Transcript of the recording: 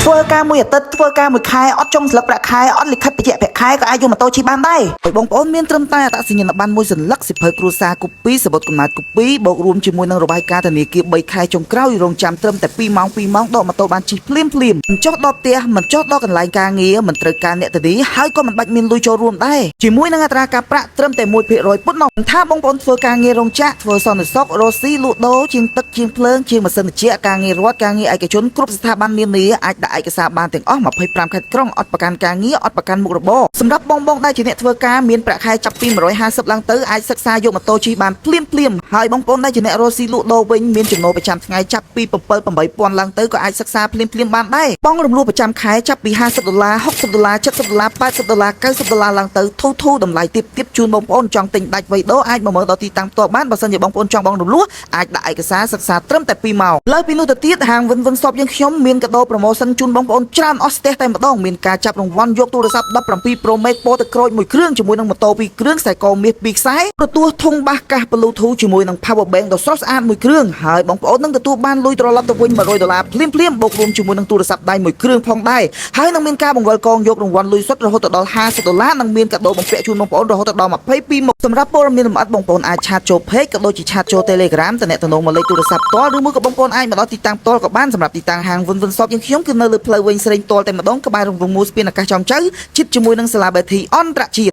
ធ្វើការមួយអាទិត្យធ្វើការមួយខែអត់ចុងស្លឹកប្រាក់ខែអត់លិខិតបញ្ជាក់ប្រាក់ខែក៏អាចយកម៉ូតូជិះបានដែរហើយបងប្អូនមានត្រឹមតែអត្តសញ្ញាណប័ណ្ណមួយសន្លឹកសៀវភៅគ្រួសារកូពីសំបុត្រកំណើតកូពីបូករួមជាមួយនឹងរបាយការណ៍ធនាគារ3ខែចុងក្រោយរងចាំត្រឹមតែ2ម៉ោង2ម៉ោងដកម៉ូតូបានជិះភ្លាមភ្លាមមិនចុះដល់ផ្ទះមិនចុះដល់កន្លែងការងារមិនត្រូវការអ្នកធានាហើយក៏មិនបាច់មានលុយចូលរួមដែរជាមួយនឹងអត្រាការប្រាក់ត្រឹមតែ1%ប៉ុណ្ណោះមិនថាបងប្អូនធ្វើការងាររោងចក្រធ្វើសន្តិសុខរកស៊ីលក់ដូរជាងទឹកជាងភ្លើងជាងម៉ាស៊ីនត្រជាក់ការងាររដ្ឋការងារឯកជនគ្រប់ស្ថាប័ននានាអាចដាក់ឯកសារបានទាំងអស់25ខេត្តក្រុងអត់ប្រកាន់ការងារអត់ប្រកាន់មុខរបរសម្រាប់បងបងដែលជាអ្នកធ្វើការមានប្រាក់ខែចាប់ពី150ឡើងទៅអាចសិក្សាយកម៉ូតូជិះបានភ្លាមភ្លាមហើយបងប្អូនដែលជាអ្នករកស៊ីលក់ដូរវិញមានចំណូលប្រចាំថ្ងៃចាប់ពី7 8000ឡើងទៅក៏អាចសិក្សាភ្លាមភ្លាមបានដែរបង់រំលោះប្រចាំខែចាប់ពី50ដុល្លារ60ដុល្លារ70ដុល្លារ80ដុល្លារ90ដុល្លារឡើងទៅធូរធូរតម្លៃទាបទាបជូនបងប្អូនចង់ទិញដាច់វៃដូអាចមកមើលដល់ទីតាំងផ្ទាល់បានបើសិនជាបងប្អូនចង់បង់រំលោះអាចដាក់ឯកសារសិក្សាត្រឹមតែ2ម៉ោងលើពីនោះទៅទៀតហាងវិនវិនសបយើងខ្ញុំមានកាដូ promotion ជូនបងប្អូនច្រើនអស់ស្ទះតែម្ដងមានការចាប់រង្វាន់យកទូរស័ព្ទ17 Pro Max ពណ៌ទឹកក្រូចមួយគ្រឿងជាមួយនឹងម៉ូតូ2គ្រឿងខ្សែកមាស2ខ្សែប្រទោះធុងបាសកាស Bluetooth ជាមួយនឹង Power Bank ដ៏ស្រស់ស្អាតមួយគ្រឿងហើយបងប្អូននឹងទទួលបានលុយត្រឡប់ទៅវិញ100ដុល្លារភ្លាមភ្លាមបូករួមជាមួយនឹងទូរស័ព្ទដៃមួយគ្រឿងផងដែរហើយនឹងមានការបង្វិលកងយករង្វាន់លុយសុទ្ធរហូតដល់50ដុល្លារនិងមានកាដូបំពាក់ជូនបងប្អូនរហូតដល់22មុខសម្រាប់ព័ត៌មានលម្អិតបងប្អូនអាច chat ចូល Page ក៏ដូចជា chat ចូល Telegram តំណតំណងមកលេខទូរស័ព្ទផ្ទាល់ឬមួយក៏បងប្អូនអាចមកដល់ទីតាំងផ្ទាល់ក៏បានសម្រាប់ទីតាំងហាងវិនវិនសបយើងខ្ញុំគឺនៅលើផ្លូវវិញស្រេងផ្ទាល់តែម្ដងក្បែររង្វង់មូលស្ពានអាកាសចំចៅជិតជាមួយនឹងសាលាបេធីអន្តរជាតិ។